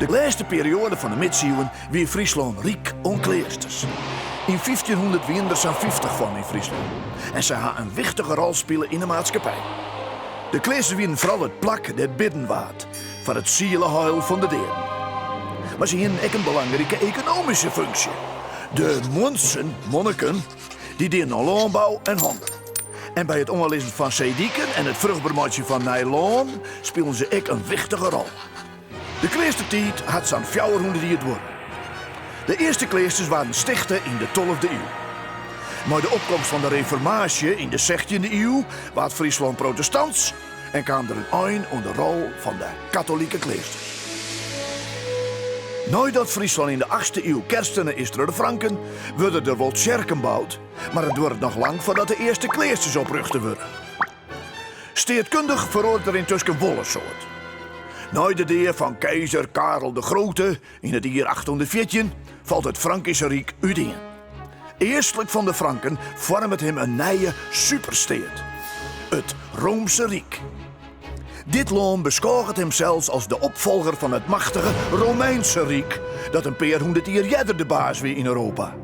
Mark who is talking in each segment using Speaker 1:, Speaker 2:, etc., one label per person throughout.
Speaker 1: De lêste perioade fan de Midsiuwen wie Fryslân ryk oan kleasters. Yn 1500 wienen der sa'n 50 fan yn Fryslân en sy ha in wichtige rol spile yn de maatskippij. De kleasters wienen foaral it plak dêr't bidden waard foar it sieleheil fan de deaden. Mar se hienen ek in belangrike ekonomyske funksje. De muontsen, monniken, dy dienen oan lânbou en hannel. En by it oanlizzen fan seediken en it fruchtber meitsjen fan nij lân spilen se ek in wichtige rol. De kleastertiid hat sa'n 400 jier duorre. De earste kleasters waarden stichte yn de tolfde iuw. Mei de opkomst fan de Reformaasje yn de sechtjinde iuw waard Fryslân protestants en kaam der in ein oan de rol fan de katolike kleasters. Neidat Fryslân yn de achtste iuw kerstene is troch de Franken, wurde der wol tsjerken boud, mar it duorret noch lang foardat de earste kleasters oprjochte wurde. Steatkundich feroaret der yntusken wol in soad. Nei de dea fan keizer Karel de Grote yn it jier 814 falt it Frankyske Ryk útien. Eastlik fan de Franken foarmet him in nije supersteat, it Roomse Ryk. Dit lân beskôget himsels as de opfolger fan it machtige Romeinse Ryk, dat in pear hûndert jier earder de baas wie yn Europa.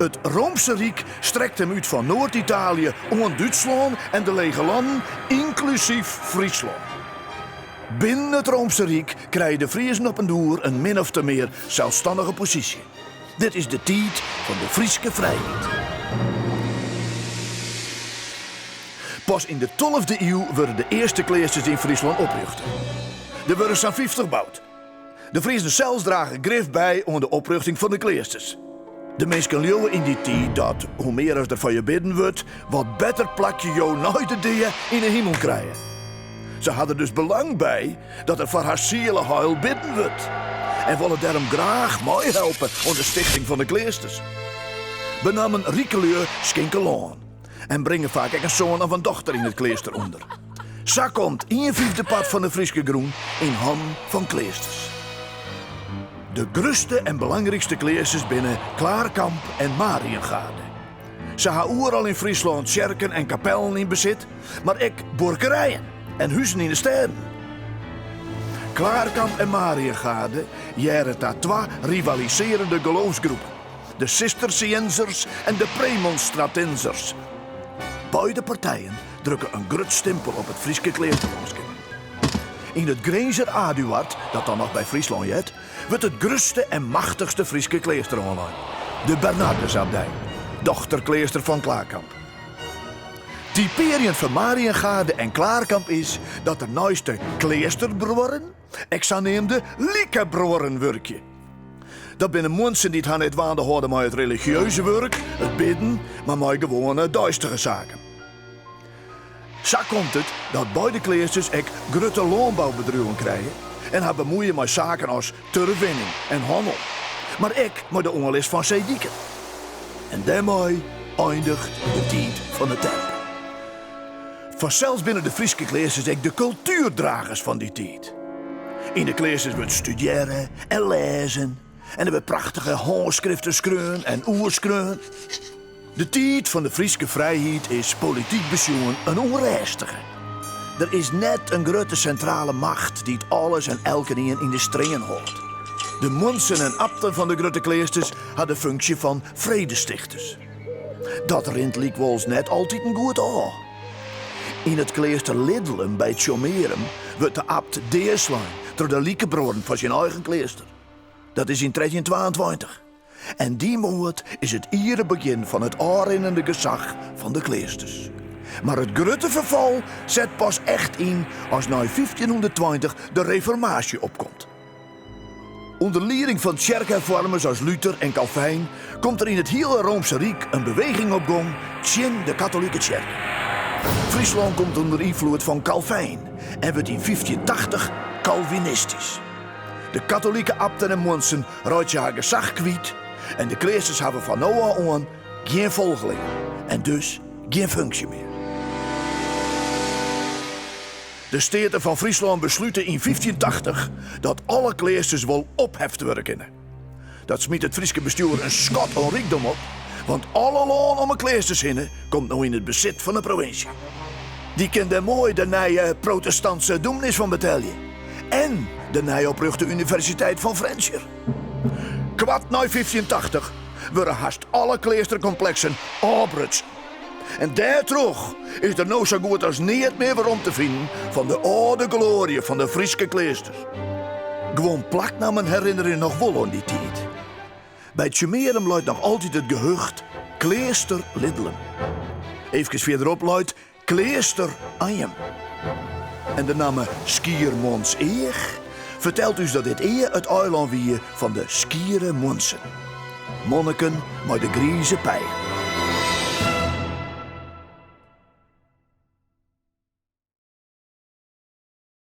Speaker 1: It Roomse Ryk strekt him út fan Noard-Italië oant Dútslân en de Lege Lannen, ynklusyf Fryslân. Binnen it Roomse Ryk krije de Friezen op 'en doer in min ofte mear selsstannige posysje. Dit is de tiid fan de Fryske frijheid. Pas yn de tolfde iuw wurde de earste kleasters yn Fryslân oprjochte. Der wurde sa'n 50 boud. De Friezen sels drage grif by oan de oprjochting fan de kleasters. De minsken leauwe yn dy tiid dat hoe mear as der foar je bidden wurdt, wat better plakje jo nei de dea yn 'e himel krije. Se ha der dus belang by dat der foar har sieleheil bidden wurdt en wolle dêrom graach meihelpe oan de stichting fan de kleasters. Benammen rike lju skinke lân en bringe faak ek in soan of in dochter yn it kleaster ûnder. Sa komt ien fyfde part fan de Fryske grûn yn hannen fan kleasters. De grutste en belangrykste kleasters binne Klaarkamp en Mariëngaarde. Se ha oeral yn Fryslân tsjerken en kapellen yn besit, mar ek buorkerijen en huzen yn de stêden. Klaarkamp en Mariëngaarde hearre ta twa rivalisearjende geloofsgroepen, de Sistersiënzers en de Premonstratinzers. Beide partijen drukke in grut stimpel op it Fryske kleasterlânskip. Yn it Grinzer Aduard, dat dan noch by Fryslân heart, wurdt it grutste en machtichste Fryske kleaster oanlein, de Bernardusabdij, dochterkleaster fan Klaarkamp. Typearjend foar Mariëngaarde en Klaarkamp is dat der neist de kleasterbruorren ek saneamde likebruorren wurkje. Dat binne muontsen dy't har net dwaande hâlde mei it religieuze wurk, it bidden, mar mei gewoane deistige saken. Sa komt it dat beide kleasters ek grutte lânboubedriuwen krije en har bemoeie mei saken as turfwinning en hannel, mar ek mei de oanlis fan seediken. En dêrmei eindiget de tiid fan de terpen. Fansels binne de Fryske kleasters ek de kultuerdragers fan dy tiid. Yn de kleasters wurdt studearre en lêzen en der wurdt prachtige hânskriften skreaun en oerskreaun. De tiid fan de Fryske frijheid is polityk besjoen in ûnrêstige. Der is net in grutte sintrale macht dy't alles en elkenien yn de stringen hâldt. De muontsen en abten fan de grutte kleasters ha de funksje fan fredestichters. Dat rint lykwols net altiten goed ôf. Yn it kleaster Lidlum by Tsjummearum wurdt de abt deaslein troch de likebruorren fan syn eigen kleaster. Dat is yn 1322. En dy moard is it iere begjin fan it ôfrinnende gesach fan de kleasters. Mar it grutte ferfal set pas echt yn as nei 1520 de reformaasje opkomt. Under lieding fan tsjerkherfoarmers as Luther en Calvijn komt der yn it hiele Roomse Ryk in beweging op gong tsjin de katolike tsjerke. Fryslân komt ûnder ynfloed fan Calvijn en wurdt yn 1580 kalvinistysk. De katolike abten en muontsen reitsje har gesach kwyt en de kleasters hawwe fan no ôf oan gjin folgelingen en dus gjin funksje mear. De Steaten fan Fryslân beslute yn 1580 dat alle kleasters wol opheft wurde kinne. Dat smyt it Fryske bestjoer in skat oan rykdom op, want alle lân om 'e kleasters hinne komt no yn it besit fan 'e provinsje. Dy kin dêr moai de nije protestantse dûmnys fan betelje. En. de nij oprjochte Universiteit fan Frjentsjer. Koart nei 1580 wurde hast alle kleasterkompleksen ôfbrutsen. En dêrtroch is der no sa goed as neat mear werom te finen fan de âlde gloarje fan de Fryske kleasters. Guon plaknammen herinnerje noch wol oan dy tiid. By Tsjummearum leit noch altyd it gehucht Kleaster Lidlum. Eefkes fierderop leit Kleaster Anjum. En de namme Skiermûntseach fertelt ús dat dit ea it eilân wie fan de skiere muontsen. Monniken mei de grize pijen.